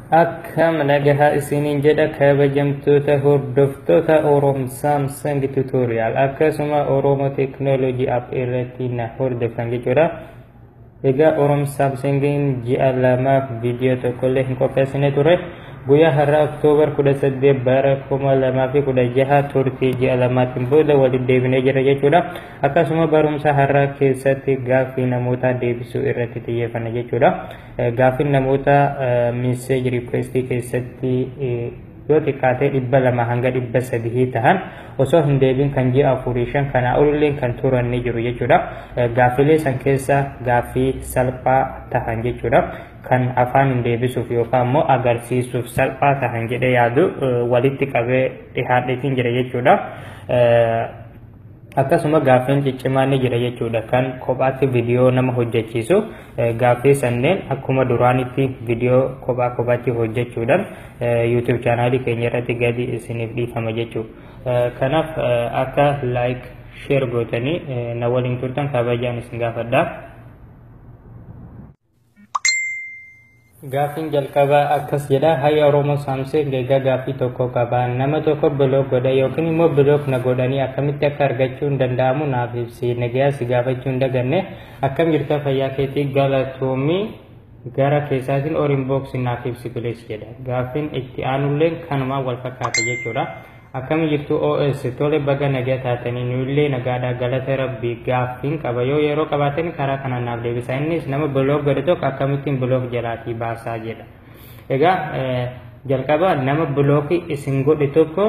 Akkam nagahaa isiniin jedha, kabajamtoota hordoftoota Oromo Samsung Tutorial akkasuma Oromo Technology App irratti na hordoftan jechuudha. Egaa Oromo Samsungiin ji'a 2f viidiyoo tokkollee hin qopheessine ture. Guyyaa har'a Oktoobar 18 bara 2016 turtii ji'a 2tiin booda walitti deebinee jira jechuudha. Akkasuma barumsa har'aa keessatti gaaffii namootaa deebisuu irratti xiyyeeffanna jechuudha. Gaaffiin namoota message requestii keessatti yoo xiqqaate 200 hanga 300 tahan osoo hin deebiin kan ji'a 4, 5 kanaa olillee kan turan ni jiru jechuudha. Gaaffilee san keessa gaaffii salphaa tahan jechuudha. Kan afaan hin deebisuuf yookaan immoo agarsiisuuf salphaa tahan jedhee yaadu walitti qabee dhihaadheetiin jira jechuudha. Akkasuma gaaffiin ciccimaan ni jira jechuudha. Kan kophaatti viidiyoo nama hojjechiisu, gaaffii sanneen akkuma duraanitti viidiyoo kophaa kophaatti hojjechuudhaan YouTube chaanaalii keenya irratti gadi isiniif dhiifama jechuudha. Kanaaf akka like, share gootanii na waliin turtan kabajaan isin gaafadha. Gaaffiin jalqabaa akkas jedha: "Hayya Oromoo Samsung, egaa gaaffii tokko qaba. Nama tokko block godha yookiin immoo block na godhanii akkamitti akka argachuu hin danda'amu naaf ibsi. Nagayaa si gaafachuu hin daganne. Akkam jirta, fayyaa keetii? Galatoomii. Gara keessaatiin or inbox naaf ibsi please" jedha. Gaaffiin itti aanullee kanumaan wal fakkaata jechuudha. "Akkami jirtu OS? Tole, baga nagaa taatanii. Nuyillee nagaadhaa, galata rabbii. Gaaffiin qaba, yoo yeroo qabaatan karaa kanaan naaf deebisa. Innis nama block godhe tokko akkamittiin block jalaatii baasaa?" jedha. Egaa jalqaba nama blockii isin godhe tokko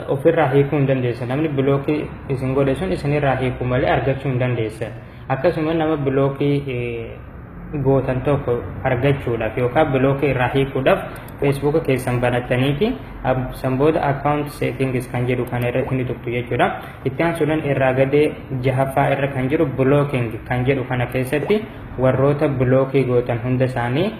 ofirraa hiikuu hin dandeessan. Namni blockii isin godhe sun isinirraa hiikuu malee argachuu hin dandeessan. Akkasuma nama blockii gootan tokko argachuudhaaf yookaan blockii irraa hiikuudhaaf Feesbuuka keessan banattaniiti san booda account settings kan jedhu kana irratti ni tuqxu jechuudha. Itti aansuudhaan irraa gadee jahaffaa irra kan jiru blocking kan jedhu kana keessatti warroota blockii gootan hunda isaanii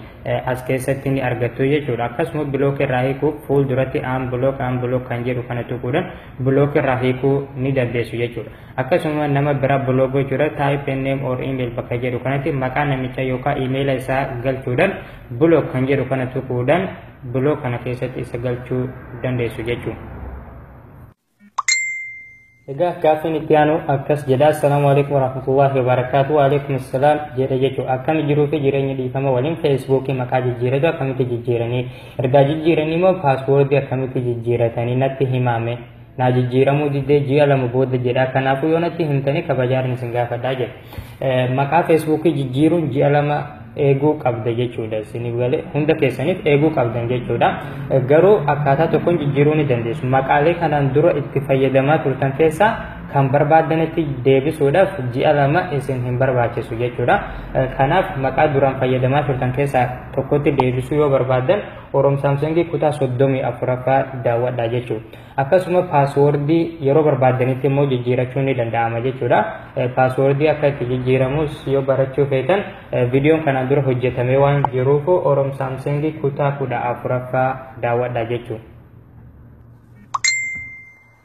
as keessatti ni argattu jechuudha. Akkasuma blockii irraa hiikuuf fuulduratti unblock, unblock kan jedhu kana tuquudhaan blockii irraa hiikuu ni dandeessu jechuudha. Akkasuma nama biraa block gochuudha type name or email bakka jedhu kanatti maqaa namichaa yookaan imeela isaa galchuudhaan block kan jedhu kana tuquudhaan block kana keessatti isa galchuu dandeessu jechuudha. Egaa gaaffiin itti aanu akkas jedha: "Assalaamu alaikum warahmatullahi wabarakatuh." Waalaikum assalaam jedha jechuudha. "Akkami jiruu fi jireenya? Dhiifama waliin, Feesbuukii maqaa jijjiiratu akkamitti jijjiiranii? Ergaa jijjiiranii immoo passwordii akkamitti jijjiiratanii? Natti himame, naa jijjiiramuu didee ji'a 2 booda" jedha. "Kanaafuu yoo natti himtanii kabajaan isin gaafadhaa" jedha. Maqaa Feesbuukii jijjiiruun ji'a 2 eeguu qabda jechuudha. Isiniif galee, hunda keessaniif eeguu qabdan jechuudha. Garuu akkaataa tokkoon jijjiiruu ni dandeessu. Maqaalee kanaan dura itti fayyadamaa turtan keessaa kan barbaadanitti deebisuudhaaf ji'a 2 isin hin barbaachisu jechuudha. Kanaaf maqaa duraan fayyadamaa turtan keessaa tokkotti deebisuu yoo barbaaddan Oromo Samsungii kutaa 34ffaa daawwadhaa jechuudha. Akkasuma passwordii yeroo barbaadanitti immoo jijjiirachuun ni danda'ama jechuudha. Passwordii akka itti jijjiiramus yoo barachuu feetan viidiyoon kanaan dura hojjetamee waan jiruuf Oromo Samsungii kutaa 14ffaa daawwadhaa jechuudha.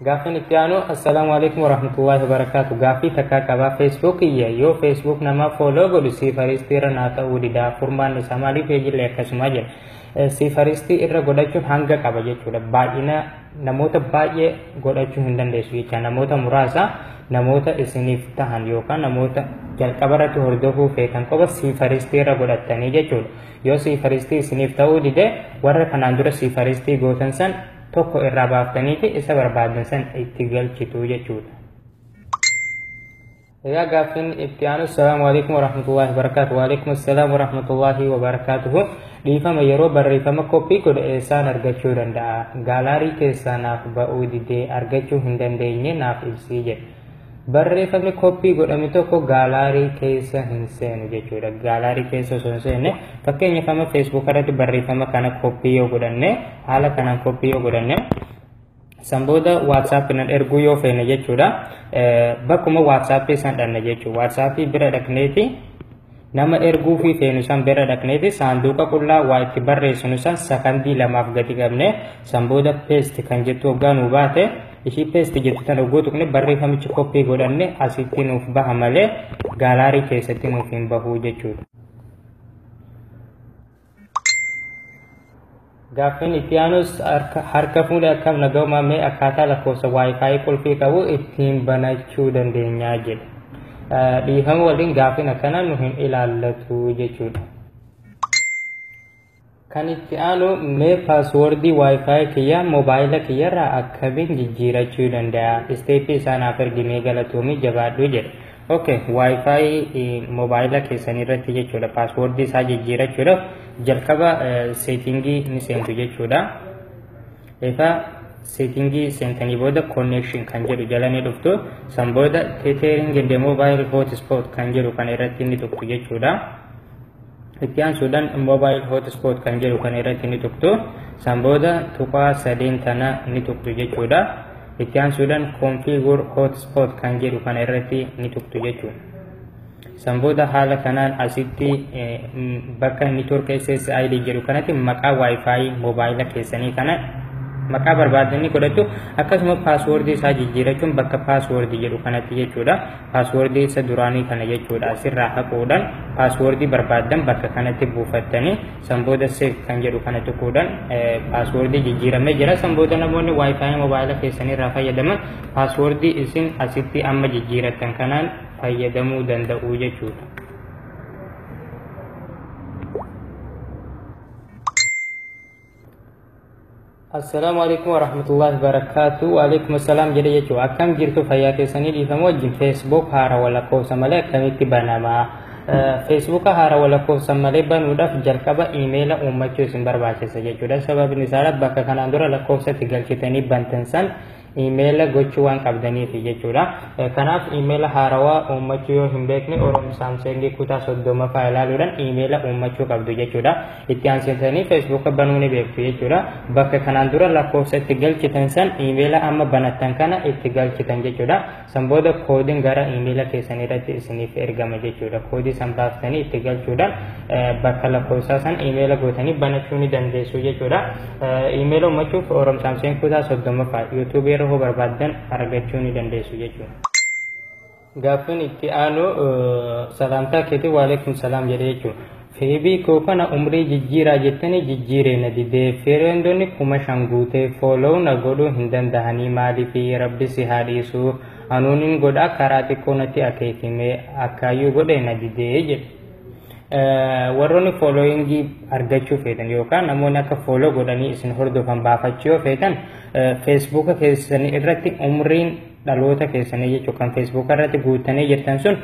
Gaaffiin itti aanu: "Assalaamu alaikum warahmatullahi wabarakaatu. Gaaffii takkaa qabaa. Facebook iyya yoo Facebook nama follow godhu see firstii irra naa ta'uu didaa. Furmaan isaa maaliif? Peejillee akkasuma" jedha. See firstii irra godhachuun hanga qaba jechuudha. Baay'ina namoota baay'ee godhachuu hin dandeessu jecha. Namoota muraasa, namoota isiniif tahan yookaan namoota jalqaba irratti hordofuu feetan qofa see firstii irra godhattanii jechuudha. Yoo see firstii isiniif ta'uu dide, warra kanaan dura see firstii gootan san tokko irraa baaftaniiti isa barbaadan san itti galchitu jechuudha. Egaa gaaffiin itti aanu: "Assalaamu alaikum warahmatullahi wabarakaatu." Waalaikum assalaam warahmatullahi wabarakaatuhu. "Dhiifama, yeroo barreeffama copy godhe eessaan argachuu danda'a? Gallery keessaa naaf ba'uu didee argachuu hin dandeenye, naaf ibsii" jedha. Barreeffamni copy godhame tokko gallery keessa hin seenu jechuudha. Gallery keessa osoo hin seenne, fakkeenyaaf amma Facebook irratti barreeffama kana copy yoo godhanne, haala kanaan copy yoo godhanne, san booda WhatsAppii nan erguu yoo feene jechuudha. Bakkuma WhatsAppii san dhanna jechuudha. WhatsAppii bira dhaqneeti, nama erguu fi feenu san bira dhaqneeti, saanduqa qullaa waa itti barreessinu san sakandii 2f gadi qabne, san booda paste kan jettu hoggaa nuu baate, ishii paste jettu tan hogguu tuqne, barreeffamichi copy godhanne asitti nuuf baha malee gallery keessatti nuuf hin bahuu jechuudha. Gaaffiin itti aanus, harka fuudhee, akkam nagaumaa? Mee akkaataa lakkoofsa WiFi qulfii qabu ittiin banachuu dandeenyaa jedha. Dhiifama waliin, gaaffiin akkanaa nu hin ilaallatu jechuudha. Kan itti aanu, mee passwordii WiFi kiyya moobaayila kiyyarraa akkamiin jijjiirachuu danda'a? Stepii isaa naaf ergimee, galatoomii, jabaadhu jedha. Okay, WiFi moobaayila keessanii irratti jechuudha. Passwordii isaa jijjiirachuudhaaf jalqaba settingii ni seentu jechuudha. Egaa settingii seentanii booda connection kan jedhu jala ni dhuftu. San booda tethering and mobile hotspot kan jedhu kana irratti ni tuqxu jechuudha. Itti aansuudhaan mobile hotspot kan jedhu kana irratti ni tuqxu. San booda tuqaa sadeen tana ni tuqxu jechuudha. Itti aansuudhaan configure hotspot kan jedhu kana irratti ni tuqxu jechuudha. San booda haala kanaan asitti bakka network SSID jedhu kanatti maqaa WiFi moobaayila keessanii kana maqaa barbaadanii godhatu. Akkasuma passwordii isaa jijjiirachuun bakka passwordii jedhu kanatti jechuudha. Passwordii isa duraanii kana jechuudha. Asirraa haquudhaan passwordii barbaadan bakka kanatti buufattanii, san booda save kan jedhu kana tuquudhaan passwordii jijjiiramee jira. San booda namoonni WiFi moobaayila keessanii irraa fayyadaman passwordii isin asitti amma jijjiirattan kanaan fayyadamuu danda'u jechuudha. Assalaamu alaikum warahmatullahi wabarakatuh. Waalaikum assalaam jedhe jechuudha. Akkam jirtu, fayyaa keessanii? Dhiifama wajjin, Facebook haarawaa lakkoofsa malee akkamitti banamaa? Feesbuuka haarawaa lakkoofsa malee banuudhaaf jalqaba iimeela uummachuu isin barbaachisa jechuudha. Sababni isaa bakka kanaan dura lakkoofsa itti galchitanii bantan san iimeela gochuu waan qabdaniif jechuudha. Kanaaf iimeela haarawaa uummachuu yoo hin beekne, Oromo Saamsengii kutaa 30ffaa ilaaluudhaan iimeela uummachuu qabdu jechuudha. Itti aansitanii Feesbuuka banuu ni beektu jechuudha. Bakka kanaan dura lakkoofsa itti galchitan san iimeela amma banattan kana itti galchitan jechuudha. San booda koodiin gara iimeela keessanii irratti isiniif ergama jechuudha. Koodii san baaftanii itti galchuudhaan bakka lakkoofsaa san iimeela gootanii banachuu ni dandeessu jechuudha. Iimeela uummachuuf Oromo Saamseng kutaa 30ffaa YouTubeii irra hoo barbaaddan argachuu ni dandeessu jechuudha. Gaaffiin itti aanu, salaamtaa keetii, waalaikum salaam jedhe jechuudha. FB koo kana umrii jijjiiraa jettanii jijjiiree na didee, friendonni 5000 guutee follow na godhuu hin dandahanii, maaliifi? Rabbi si haa dhiisu, anuunin godhaa, karaa xiqqoo natti akeekime, akkaayyuu godhe na didee jedhe. Warroonni followingii argachuu feetan yookaan namoonni akka follow godhanii isin hordofan baafachuu yoo feetan, Feesbuuka keessanii irratti umriin dhaloota keessanii jechuudha kan Feesbuuka irratti guutanii jirtan sun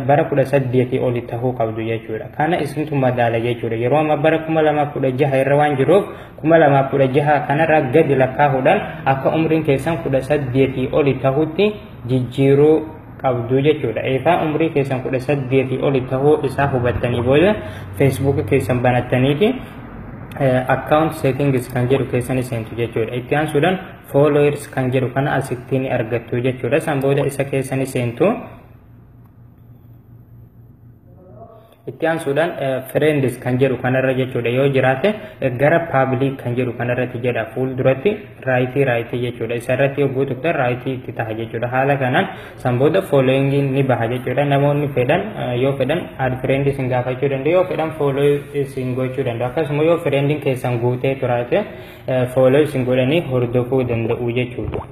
bara 18 oli tahuu qabdu jechuudha. Kana isintu madaala jechuudha. Yeroo ammaa bara 2016 irra waan jiruuf, 2016 kanarraa gadi lakkaahuudhaan akka umriin keessan 18 oli tahutti jijjiiruu qabdu jechuudha. Eefaa umrii keessan 18 oli tahuu isaa hubattanii booda, Feesbuuka keessan banattaniiti account settings kan jedhu keessan seentu jechuudha. Itti aansuudhaan followers kan jedhu kana asitti ni argattu jechuudha. San booda isa keessan seentu. Itti aansuudhaan friends kan jedhu kanarra jechuudha, yoo jiraate gara public kan jedhu kanarratti jedha, fuulduratti rightii rightii jechuudha. Isarratti yogguu tuqxan rightii itti taha jechuudha. Haala kanaan san booda following ni baha jechuudha. Namoonni fedhan yoo fedhan add friend isin gaafachuu danda'u, yoo fedhan follow isin gochuu danda'u. Akkasuma yoo friendiin keessan guutee turaate follow isin godhanii hordofuu danda'u jechuudha.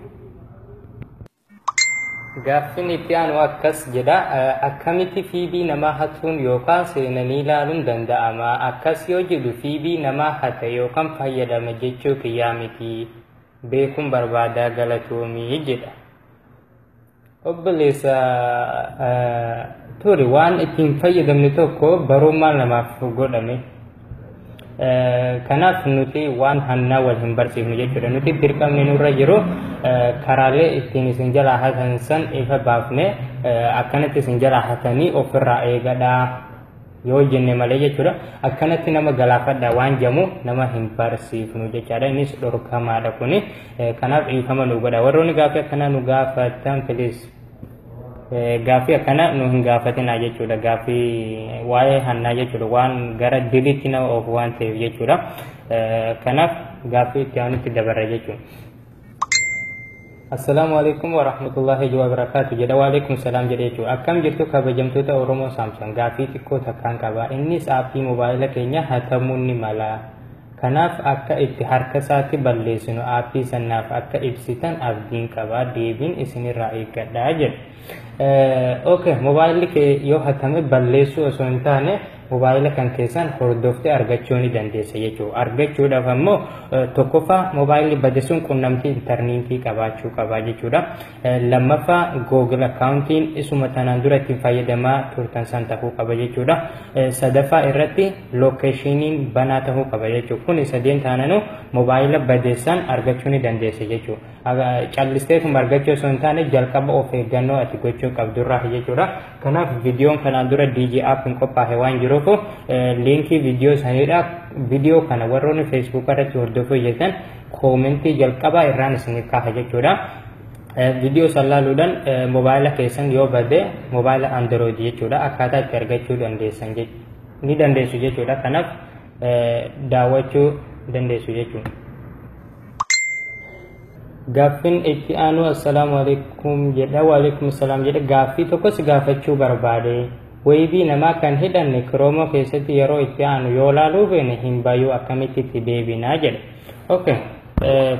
Gaaffiin itti aanu akkas jedha. Akkamitti FB namaa hatuun yookaan seenanii ilaaluun danda'ama? Akkas yoo jedhu FB namaa hata yookaan fayyadama jechuu kiyyaa miti. Beekuun barbaadaa, galatoomii jedha. Obboleessa ture, waan ittiin fayyadamne tokko barummaan namaaf godhame. Kanaaf nuti waan hannaa wal hin barsiifnu jechuudha. Nuti dirqamni nurra jiru karaalee ittiin isin jalaa hatan san ifa baafne, akkanatti isin jalaa hatanii ofirraa eegadhaa yoo jenne malee jechuudha. Akkanatti nama galaafadha waan jamu nama hin barsiifnu jechaadha. Innis dhorkamaadha kuni. Kanaaf dhiifama nu godha. Warroonni gaaffii akkanaa nu gaafatan, please, gaaffii akkana nu hin gaafatinaa jechuudha. Gaaffii waa'ee hannaa jechuudha. Waan gara dilitti nama oofu waan ta'eef jechuudha. Kanaaf gaaffii itti aanutti dabarra jechuudha. Assalaamu alaikum warahmatullahi wabarakatuh jedha. Waalaikum salaam jedhe jechuudha. Akkam jirtu, kabajamtoota Oromoo Saamsung? Gaaffii xiqqoo takkaan qaba. Innis appii moobaayila keenya hatamuun ni mala. Kanaaf akka itti harka isaatti balleessinu aappii sanaaf akka ibsitan abdiin qaba, deebiin isinirraa eeggadhaa jedha. Okay, mobaayilli kee yoo hatame balleessuu osoo hin taane mobaayila kan keessan hordoftee argachuu ni dandeessa jechuudha. Argachuudhaaf ammoo tokkoffaa mobaayilli bade sun qunnamtii intarneetii qabaachuu qaba jechuudha. Lammaffaa Google akkaawuntiin isuma tanaan dura ittiin fayyadamaa turtan san ta'uu qaba jechuudha. Sadaffaa irratti lookeeshiniin banaa ta'uu qaba jechuudha. Kun sadeen taananuu mobaayila badeessan argachuu ni dandeessa jechuudha. Callisteetuma argachuu osoo hin taane jalqaba of eeggannoo ati gochuu qabdurraa jechuudha. Kanaaf viidiyoon kanaan dura DJ app hin qophaa'e waan jiruuf liinkii viidiyoo saniidha. Viidiyoo kana warroonni Facebook irratti hordofuu jettan koomentii jalqabaa irraan isiniif kaaha jechuudha. Viidiyoo san laaluudhaan mobaayila keessan yoo bade, mobaayila Android jechuudha, akkaataa itti argachuu dandeessan ni dandeessu jechuudha. Kanaaf daawwachuu dandeessu jechuudha. Gaaffiin itti aanu assalaamu alaikum jedha. Waalaikum salaam jedha. Gaaffii tokkos gaafachuu barbaade. Weebii namaa kan hidhanne Chrome keessatti yeroo itti aanu yoo laaluu feene hin bayuu, akkamitti itti deebinaa jedha. Okay.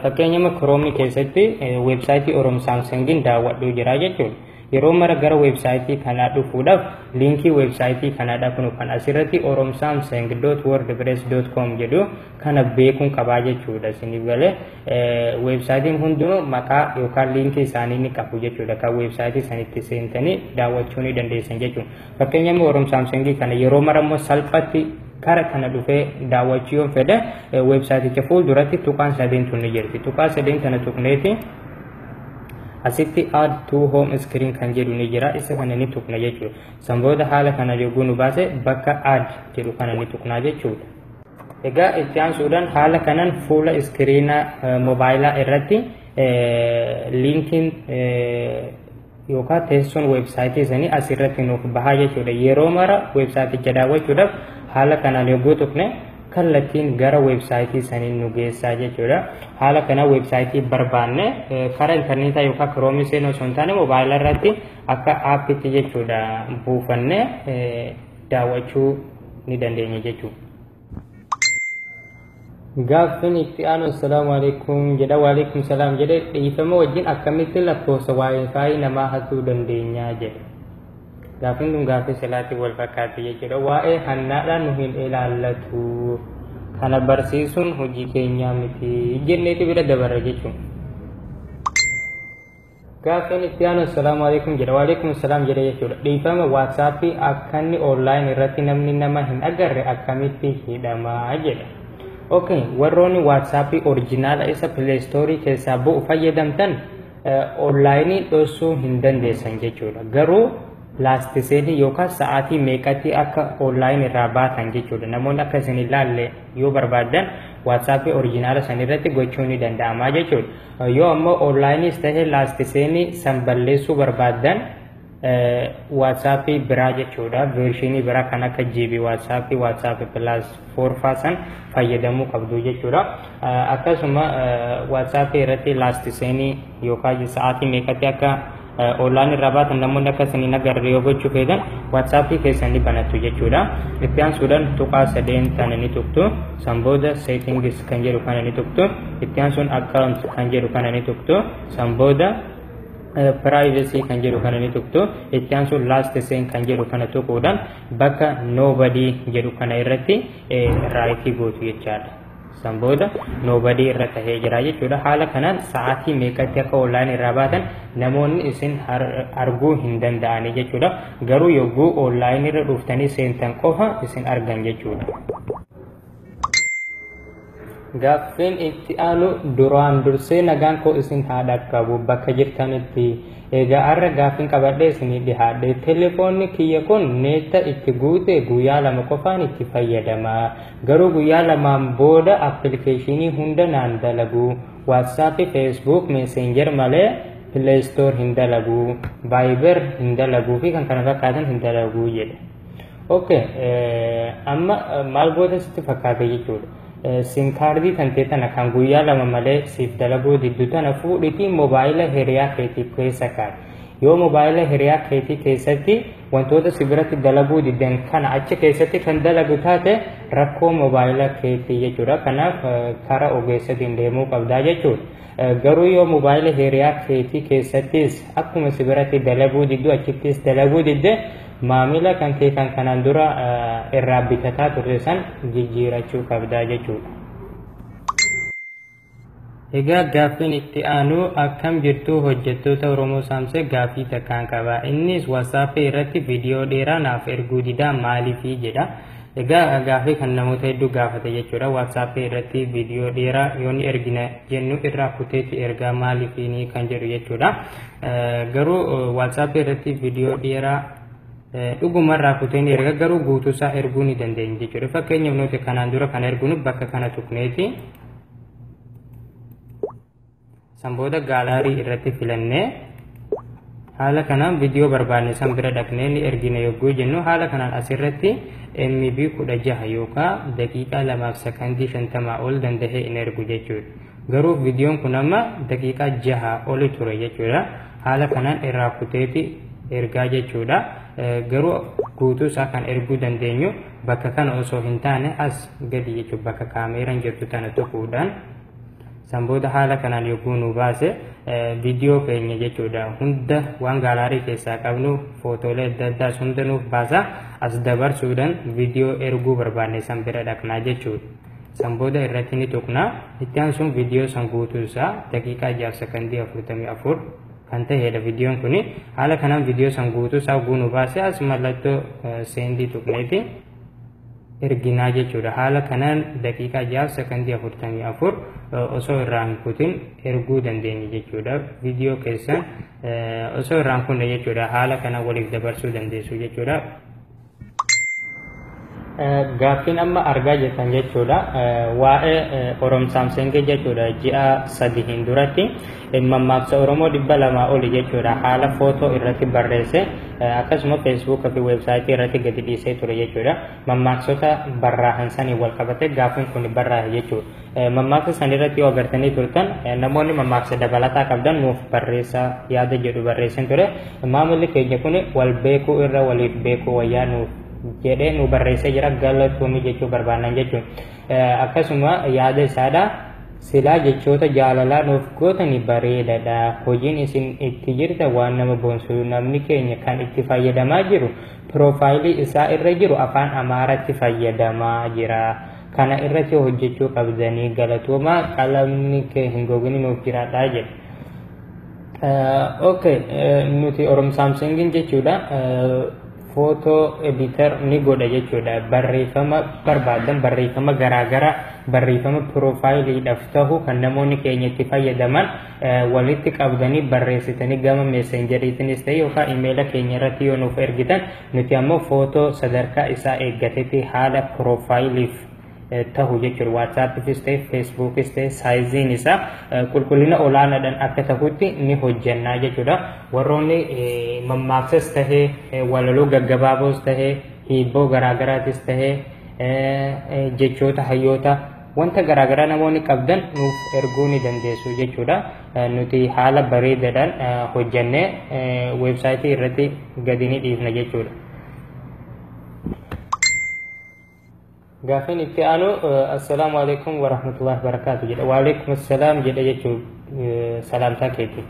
Fakkeenyama Chrome keessatti weebsaayitii Oromo Saamsungin daawwadhuu jira jechuudha. Yeroo mara gara weebsaayitii kanaa dhufuudhaaf liinkii weebsaayitii kanaadha kun kan asirratti oromsamsung.wordpress.com jedhu kana beekuun qabaa jechuudha. Isiniif galee, weebsaayitiin hundinuu maqaa yookaan liinkii isaanii ni qabu jechuudha. Kan weebsaayitii sanitti seentanii daawwachuu ni dandeessan jechuudha. Fakkeenyaaf Oromo Saamsungii kana yeroo mara immoo salphatti kara kana dhufee daawwachuu yoo fedhe weebsaayiticha fuulduratti tuqaan sadeen tun ni jirti. Tuqaa sadeen kana tuqneeti asitti "add to home screen" kan jedhu ni jira, isa kana ni tuqna jechuudha. San booda haala kana yogguu nu baase bakka "add" jedhu kana ni tuqnaa jechuudha. Egaa itti aansuudhaan haala kanaan fuula iskiriina mobaayilaa irratti liinkiin yookaan teessoon weebsaayitii sanii asirratti nuuf bahaa jechuudha. Yeroo mara weebsaayiticha daawwachuudhaaf haala kanaan yogguu tuqne kallattiin gara weebsaayitii sanii nu geessaa jechuudha. Haala kana weebsaayitii barbaanne karaa intarneetaa yookaan Chrome seenuu osoo hin taane mobaayila irratti akka aappitti jechuudha buufannee daawwachuu ni dandeenya jechuudha. Gaaffiin itti aanu assalaamu alaikum jedha. Waalaikum salaam jedhe. Dhiifama wajjin, akkamitti lakkoofsa WiFi namaa hatuu dandeenya jedhe. Gaaffiin kun gaaffii silaatiin wal fakkaatti jechuudha. Waa'ee hannaadhaan nu hin ilaallatu. Kana barsiisuun hojii keenyaa miti jenneeti bira dabarra jechuudha. Gaaffiin itti aanu assalaamu alaikum jedha. Waalaikum salaam jedhe jechuudha. Dhiifama, WhatsAppii akka inni online irratti namni nama hin agarre akkamitti hidhamaa jedha. Okay, warroonni WhatsAppii orjinaala isa Play Store keessaa bu'u fayyadamtan onlaayinii dhoksuu hin dandeessan jechuudha. Garuu last seenii yookaan sa'aatii meeqatti akka online irraa baatan jechuudha. Namoonni akka isin ilaalle yoo barbaadan WhatsAppii orjinaala san irratti gochuu ni danda'ama jechuudha. Yoo ammoo onlaayiniis ta'e last seenii san balleessuu barbaadan WhatsAppii biraa jechuudha. Veershinii biraa kan akka GB WhatsAppii, WhatsAppii Plus foorfaa san fayyadamuu qabdu jechuudha. Akkasuma WhatsAppii irratti last seenii yookaan sa'aatii meeqatti akka online irraa baatan namoonni akka isin hin agarre yoo gochuu feetan WhatsAppii keessan ni banattu jechuudha. Itti aansuudhaan tuqaa sadeen tana ni tuqtu. San booda "settings" kan jedhu kana ni tuqtu. Itti aansuun "account" kan jedhu kana ni tuqtu. San booda "privacy" kan jedhu kana ni tuqtu. Itti aansuun "last seen" kan jedhu kana tuquudhaan bakka "nobody" jedhu kana irratti raayitii gootu jechaadha. San booda "nobody" irra tahee jira jechuudha. Haala kanaan sa'aatii meeqatti akka online irraa baatan namoonni isin arguu hin danda'ani jechuudha. Garuu yogguu online irra dhuftanii seentan qofa isin argan jechuudha. Gaaffiin itti aanu duraan dursee nagaan koo isin haa dhaqqabu bakka jirtanitti. Egaa har'a gaaffiin qabadhee isinii dhihaadhe, telefoonni kiyya kun neetta itti guute guyyaa 2 qofaan itti fayyadama. Garuu guyyaa 2n booda appilikeeshinii hunda naan dalagu. WhatsApp, Facebook, Messenger malee Play Store hin dalagu, Viber hin dalaguu fi kan kana fakkaatan hin dalagu jedhe. Okay, amma maal goota sitti fakkaate jechuudha. Sim kaardii tantee tana kan guyyaa 2 malee siif dalaguu diddu tana fuudhitii mobaayila hiriyaa keetii keessa kaa'e. Yoo mobaayila hiriyaa keetii keessatti Wantoota si biratti dalaguu didan kana achi keessatti kan dalagu taate, rakkoo mobaayila keetii jechuudha. Kanaaf karaa ogeessatiin deemuu qabdaa jechuudha. Garuu yoo mobaayila hiriyaa keetii keessattis akkuma si biratti dalaguu diddu achittis dalaguu didde, maamila kan kee kan kanaan dura irraa bitataa turte san jijjiirachuu qabdaa jechuudha. Egaa gaaffiin itti aanu, "Akkam jirtu hojjettoota Oromoo Saamsee, gaaffii takkaan qaba. Innis WhatsApp irratti viidiyoo dheeraa naaf erguu didaa, maaliifii?" jedha. Egaa gaaffii kan namoota hedduu gaafate jechuudha. WhatsApp irratti viidiyoo dheeraa yoo ni ergina jennu irraa kuteetti ergaa, maaliifiini kan jedhu jechuudha. Garuu WhatsApp irratti viidiyoo dheeraa dhugumarraa kuteen erga, garuu guutuusaa erguu ni dandeenya jechuudha. Fakkeenyaaf, nuti kanaan dura kan erginu bakka kana tuqneeti. San booda gallery irratti filannee, haala kanaan viidiyoo barbaanne san bira dhaqnee ni ergina yogguu jennu, haala kanaan asirratti MB 16 yookaan daqiiqaa 2 fi sakandii 50 ol dandahee in ergu jechuudha. Garuu viidiyoon kun amma daqiiqaa 6 oli ture jechuudha. Haala kanaan irraa kuteeti ergaa jechuudha. Garuu guutuu isaa kan erguu dandeenyu bakka kana osoo hin taane as gadi jechuudha, bakka kaameeraan jirtu tana tuquudhaan. San booda haala kanaan yogguu nu baase, viidiyoo keenya jechuudha, hunda waan gallery keessaa qabnu, footoolee adda addaas hunda nuuf baasa. As dabarsuudhaan viidiyoo erguu barbaanne san bira dhaqnaa jechuudha. San booda irratti ni tuqna. Itti aansuun viidiyoo san guutuu isaa daqiiqaa 6 sakandii 44 kan ta'edha viidiyoon kuni. Haala kanaan viidiyoo san guutuu isaa yogguu nu baase, as mallattoo send tuqneeti erginaa jechuudha. Haala kanaan daqiiqaa 6 sakandii 44 osoo irraa hin kutin erguu dandeenya jechuudha. Viidiyoo keessan osoo irraa hin kunne jechuudha. Haala kana waliif dabarsuu dandeessu jechuudha. Gaaffiin amma argaa jirtan jechuudha, waa'ee Orom Saamsengee jechuudha. Ji'a 3 hin duratti mammaaksa Oromoo 200 oli jechuudha, haala footoo irratti barreesse, akkasuma Feesbuuka fi weebsaayitii irratti gadi dhiisee ture jechuudha. Mammaaksota barraahan sanii wal qabate gaaffiin kun barraahe jechuudha. Mammaaksa san irratti yoo agartanii turtan, namoonni mammaaksa dabalataa qabdan nuuf barreessaa yaada jedhu barreessan ture. Maamilli keenya kun "Wal beekuu irra waliif beekuu wayyaa" nuuf jedhee nu barreessee jira, galatoomii jechuu barbaannan jechuudha. Akkasuma yaada isaadha. "Silaa jechoota jaalalaa nuuf gootani bareedaadha. Hojiin isin itti jirta waan nama boonsu. Namni keenya kan itti fayyadamaa jiru profile isaa irra jiru afaan Amaaraatti fayyadamaa jira. Kana irratti hojjechuu qabdanii, galatoomaa, qalamni kee hin gogini, nuuf jiraadhaa" jedha. Okay, nuti Orom Saamsungin jechuudha, photo editor ni godha jechuudha. Barreeffama barbaadan, barreeffama garaagaraa, barreeffama profileiidhaaf tahu kan namoonni keenya itti fayyadaman walitti qabdanii barreessitanii gama Messengeriitiinis ta'e yookaan imeela keenya irratti yoo nuuf ergitan, nuti ammoo footoo sadarkaa isaa eeggatetti haala profileiif tahu jechuudha. WhatsAppifis ta'e, Facebookis ta'e, sizeiin isaa qulqullina olaanaadhaan akka tahutti ni hojjannaa jechuudha. Warroonni mammaaksas tahee, walaloo gaggabaaboos tahee, hiibboo garaagaraatis tahee, jechoota hayyoota, wanta garaagaraa namoonni qabdan nuuf erguu ni dandeessu jechuudha. Nuti haala bareedaadhaan hojjannee weebsaayitii irratti gadi ni dhiifna jechuudha. Gaaffiin itti aanu, "Assalaamu alaikum warahmatullahi wabarakaatu" jedha. Waalaikum assalaam jedha jechuun salaamtaa keeti.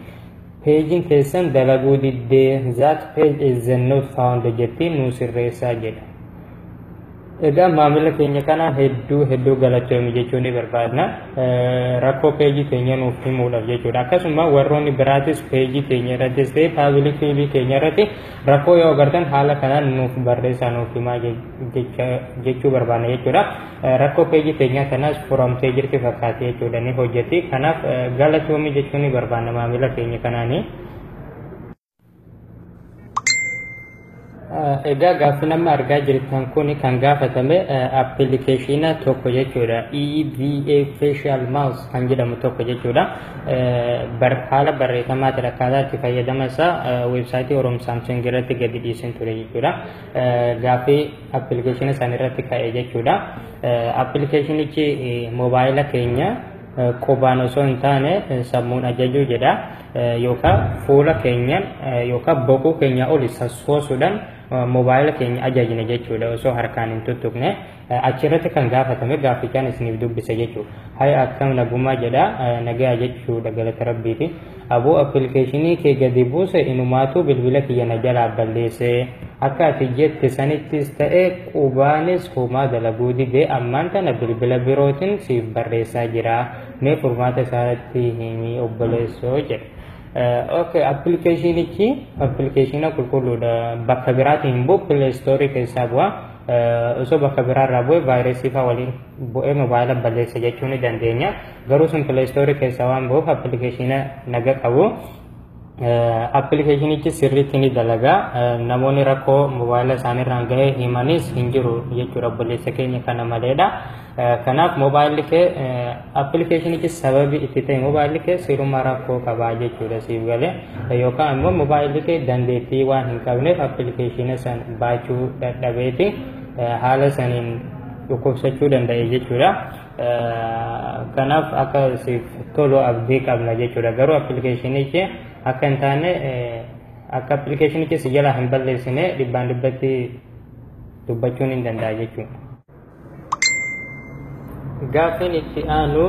"Pageiin keessan dalaguu diddee, 'That page is not found' jetti, nuu sirreessaa" jedha. Egaa maamila keenya kana hedduu hedduu galatoomi jechuu ni barbaadna. Rakkoo peejii keenya nuuf himuudhaaf jechuudha. Akkasuma warroonni biraatis peejii keenya irrattis ta'e public feedii keenya irratti rakkoo yoo agartan, haala kanaan nuuf barreessaa, nuuf himaa jechuu barbaadna jechuudha. Rakkoo peejii keenyaa kanaas furamtee jirti fakkaate jechuudha, ni hojjetti. Kanaaf galatoomi jechuu ni barbaadna maamila keenya kanaanii. Egaa gaaffii nama argaa jirtan kun kan gaafatame appilikeeshina tokko jechuudha. EVA Facial Mouse kan jedhamu tokko jechuudha. Haala barreeffamaatiin akkaataa itti fayyadama isaa weebsaayitii Oroom Saamsung irratti gadi dhiisin ture jechuudha. Gaaffii appilikeeshina san irratti ka'e jechuudha. Appilikeeshinichi moobaayila keenya qubaan osoo hin taane sammuun ajajuu jedha. Yookaan fuula keenyan yookaan boquu keenya oli sassoosuudhaan Moobaayila keenya ajajna jechuudha osoo harkaan hin tuttuqne. Achirratti kan gaafatame gaaffichaan isiniif dubbisa jechuudha. Hay, akkam nagumaa jedha, nagaa jechuudha, galata rabbiiti. Aboo, appilikeeshinii kee gadi buuse, inumaatu bilbila kiyya na jalaa balleesse. Akka ati jette sanittis ta'e qubaanis homaa dalaguu didee, ammaan tana bilbila birootiin siif barreessaa jira. Mee furmaata isaatti himi obboleessoo jedha. Okay, appilikeeshinichi appilikeeshina qulqulluudha. Bakka biraatiin hin bu'u, Play Store keessaa bu'a. Osoo bakka biraarraa bu'e vaayirasii fa'aa waliin bu'ee moobaayila balleessa jechuu ni dandeenya. Garuu sun Play Store keessaa waan bu'uuf appilikeeshina naga qabu. Appilikeeshinichi sirriitti ni dalaga. Namoonni rakkoo moobaayila isaaniirraan gahee himanis hin jiru jechuudha obboleessa keenya kana maleedha. Kanaaf moobaayilli kee appilikeeshinichi sababi itti ta'e moobaayilli kee siruma rakkoo qabaa jechuudha siif galee, yookaan immoo moobaayilli kee dandeettii waan hin qabneef appilikeeshina san baachuu dadhabeeti haala saniin dhukkubsachuu danda'e jechuudha. Kanaaf akka siif tolu abdii qabna jechuudha. Garuu appilikeeshinichi akka hin taane, akka appilikeeshinichi si jalaa hin balleessine dhibbaan dhibbatti dubbachuun hin danda'a jechuudha. Gaaffiin itti aanu,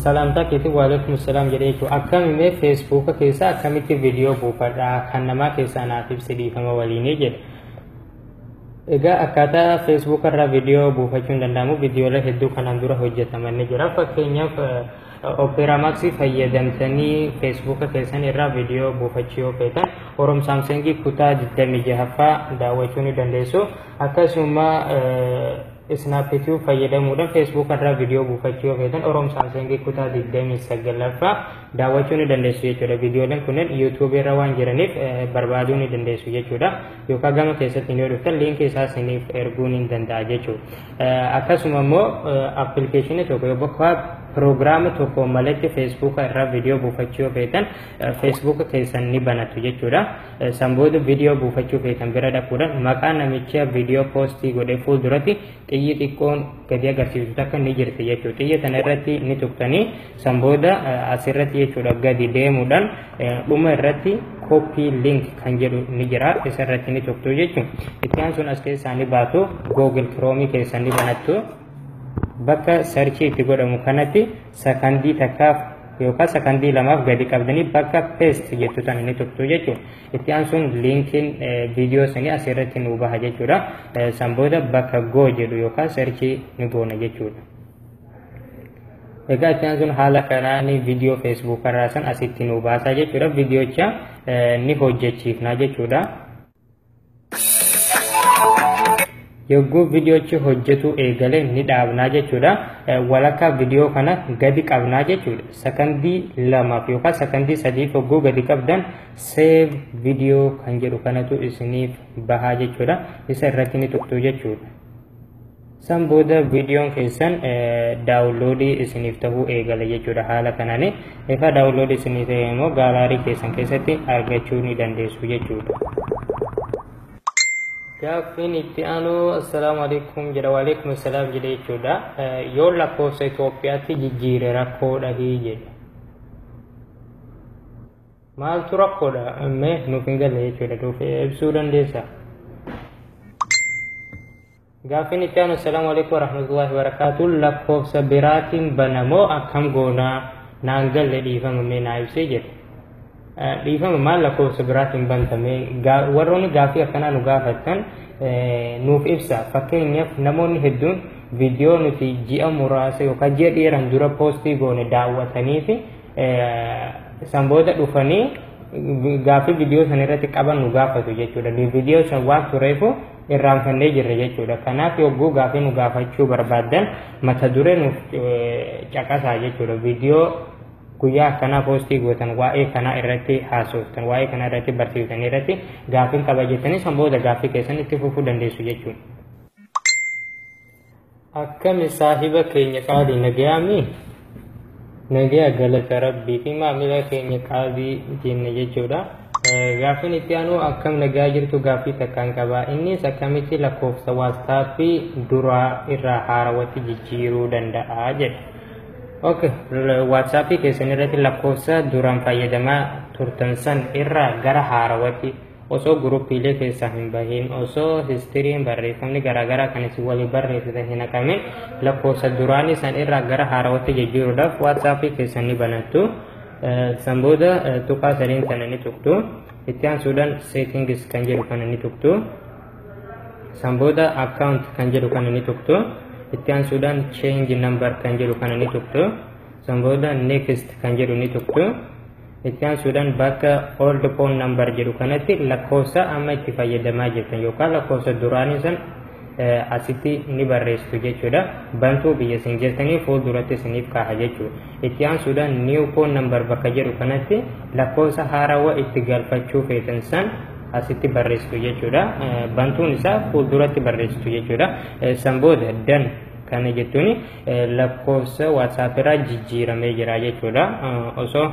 salaamtaa keetii, waalaikum salaam jedhee jechuudha. Akkamimee Feesbuuka keessa akkamitti viidiyoo buufadha, kan namaa keessaa naaf ibsi dhiifama waliinii jedha. Egaa akkaataa Feesbuuk irraa viidiyoo buufachuun danda'amu viidiyoolee hedduu kanaan dura hojjetaman ni jira. Fakkeenyaaf, Opera Max fayyadamtanii Feesbuuka keessan irraa viidiyoo buufachuu yoo feetan, Orom Saamsengii kutaa 26ffaa daawwachuu ni dandeessu. Akkasuma Snapchat fayyadamuudhaan Feesbuuk irraa viidiyoo buufachuu yoo feetan, Orom Saamsengii kutaa 29ffaa daawwachuu ni dandeessu jechuudha. Viidiyooleen kunneen YouTube irra waan jiraniif barbaaduu ni dandeessu jechuudha. Yookaan gama keessatti yoo dhuftan liinkii isaa isiniif erguu ni danda'a jechuudha. Akkasuma immoo appilikeeshinii tokko yookaan piroogiraama tokko malatti Feesbuuka irraa viidiyoo buufachuu yoo feetan, Feesbuuka keessan ni banattu jechuudha. San booda viidiyoo buufachuu feetan bira dhaquudhaan maqaa namicha viidiyoo poostii godhee fuulduratti xiyyi xiqqoon gadi agarsiiftu takka ni jirti jechuudha. Xiyya tana irratti ni tuqxanii, san booda asirratti jechuudha gadi deemuudhaan dhuma irratti "copy link" kan jedhu ni jira, isa irratti ni tuqxu jechuudha. Itti aansuun as keessaa ni baatu, Google Chrome keessan ni banattu. Bakka searchii itti godhamu kanatti sakandii takkaaf yookaan sakandii lamaaf gadi qabdanii bakka "paste" jettu sana ni tuqxu jechuudha. Itti aansuun liinkiin viidiyoo sanii asirratti nu baha jechuudha. San booda bakka "go" jedhu yookaan searchii ni goona jechuudha. Egaa itti aansuun haala kanaan viidiyoo Feesbuuk irraa san asitti nu baasa jechuudha. Viidiyocha ni hojjechiifna jechuudha. Yogguu viidiyoochi hojjetu eegale ni dhaabnaa jechuudha. Walakkaa viidiyoo kana gadi qabnaa jechuudha. Sakandii 2f yookaan sakandii 3f yogguu gadi qabdan, "save video" kan jedhu kanatu isiniif bahaa jechuudha. Isa irratti ni tuqxu jechuudha. San booda viidiyoon keessan downloadii isiniif ta'uu eegala jechuudha haala kanaan. Ifa downloadii isiniif ta'e immoo gallery keessan keessatti argachuu ni dandeessu jechuudha. Gaaffiin itti aanu, assalaamu alaikum jedha, waalaikum assalaam jedhe jechuudha. Yoo lakkoofsa Itoophiyaatti jijjiire rakkoodha jedha. Maaltu rakkoodha? Mee nuuf hin galle jechuudha. Nuuf ibsuu dandeessaa? Gaaffiin itti aanu, assalaamu alaikum warahmatullahi wabarakaatuh, lakkoofsa biraatiin banamoo akkam goonaa, naan galle, dhiifama, mee naa ibsee jedha. Dhiifama, maal lakkoofsa biraatiin bantame? Warroonni gaaffii akkanaa nu gaafattan nuuf ibsa. Fakkeenyaaf, namoonni hedduun viidiyoo nuti ji'a muraasa yookaan ji'a dheeraan dura poostii goone daawwatanii fi san booda dhufanii gaaffii viidiyoo sana irratti qaban nu gaafatu jechuudha. Viidiyoo san waan tureefu irraanfannee jirra jechuudha. Kanaaf yogguu gaaffii nu gaafachuu barbaaddan mata duree nuuf caqasaa jechuudha. Viidiyoo guyyaa akkanaa poostii gootan, waa'ee kanaa irratti haasoftan, waa'ee kanaa irratti barsiiftan irratti gaaffiin qaba jettanii, san booda gaaffii keessan itti fufuu dandeessu jechuudha. Akkami saahiba keenya qaalii, nagayaami? Nagaya, galata rabbii fi maamila keenya qaalii jenne jechuudha. Gaaffiin itti aanu, akkam nagaa jirtu, gaaffii takkaan qaba. Innis akkamitti lakkoofsa WhatsAppii duraa irraa haarawatti jijjiiruu danda'a jedha. Okay, WhatsAppii keessan irratti lakkoofsa duraan fayyadamaa turtan san irraa gara haarawatti Osoo groupiilee keessaa hin bahin, osoo historyn barreeffamni garaagaraa kan isin walii barreessitan hin haqamin, lakkoofsa duraanii san irraa gara haarawatti jijjiiruudhaaf WhatsAppii keessan ni banattu. San booda tuqaa sadiin kana ni tuqtu. Itti aansuudhaan settings kan jedhu kana ni tuqtu. San booda account kan jedhu kana ni tuqtu. Itti aansuudhaan change number kan jedhu kana ni tuqtu. San booda next kan jedhu ni tuqtu. Itti aansuudhaan bakka old phone number jedhu kanatti lakkoofsa amma itti fayyadamaa jirtan yookaan lakkoofsa duraanii san asitti ni barreessitu jechuudha. Bantuu biyya isin jirtanii fuulduratti isiniif kaaha jechuudha. Itti aansuudhaan new phone number bakka jedhu kanatti lakkoofsa haarawaa itti galfachuu feetan san asitti barreessitu jechuudha. Bantuun isaa fuulduratti barreessitu jechuudha. San booda done kana jettuun lakkoofsa WhatsApp irraa jijjiiramee jira jechuudha. Osoo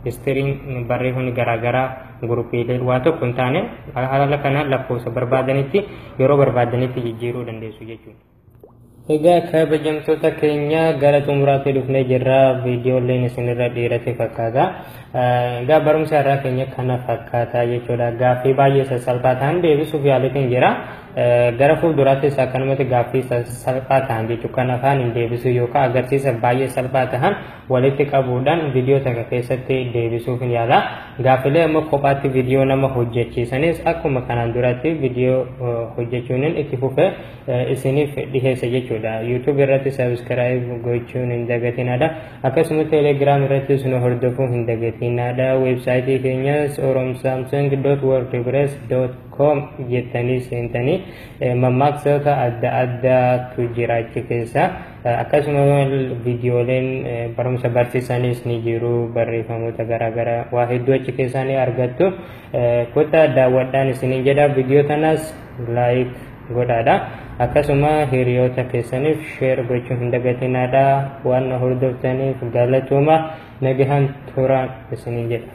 historyn barreeffamni garaagaraa, groupiileen waa tokko hin taane, haala kanaan lakkoofsa barbaadanitti yeroo barbaadanitti jijjiiruu dandeessu jechuudha. Egaa kabajamtoota keenya, gara xumuraatti dhufnee jirra. Viidiyooleen isinirra dheerate fakkaata. Egaa barumsa irraa keenya kana fakkaata jechuudha. Gaaffii baay'ee sassalphaa ta'an deebisuuf yaaleetiin jira. Gara fuulduraattis akkanumatti gaaffii sassalphaa ta'an jechuudha, kan afaan hin deebisu yookaan agarsiisa baay'ee salphaa ta'an walitti qabuudhaan viidiyoo takka keessatti deebisuuf hin yaala. Gaaffilee immoo kophaatti viidiyoo nama hojjechiisanis akkuma kanaan duratti viidiyoo hojjechuun itti fufee isiniif dhiheessa jechuudha. YouTube irratti subscribe gochuun hin dagatinaadha. Akkasuma Telegram irrattis nu hordofuu hin dagatinaadha. Websiteii keenyas oromsamsung.wordpress.com jettanii seentanii mammaaksota adda addaatu jira achi keessa. Akkasuma viidiyooleen barumsa barsiisanis ni jiru, barreeffamoota garaagaraa waa hedduu achi keessaa ni argattu. Kottaa daawwadhaan isiniin jedha. Viidiyoo tanaas like godhaadha. Akkasuma hiriyoota keessaniif share gochuu hin dagatinaadha. Waan na hordoftaniif galatooma, nagahan turaan isiniin jedha.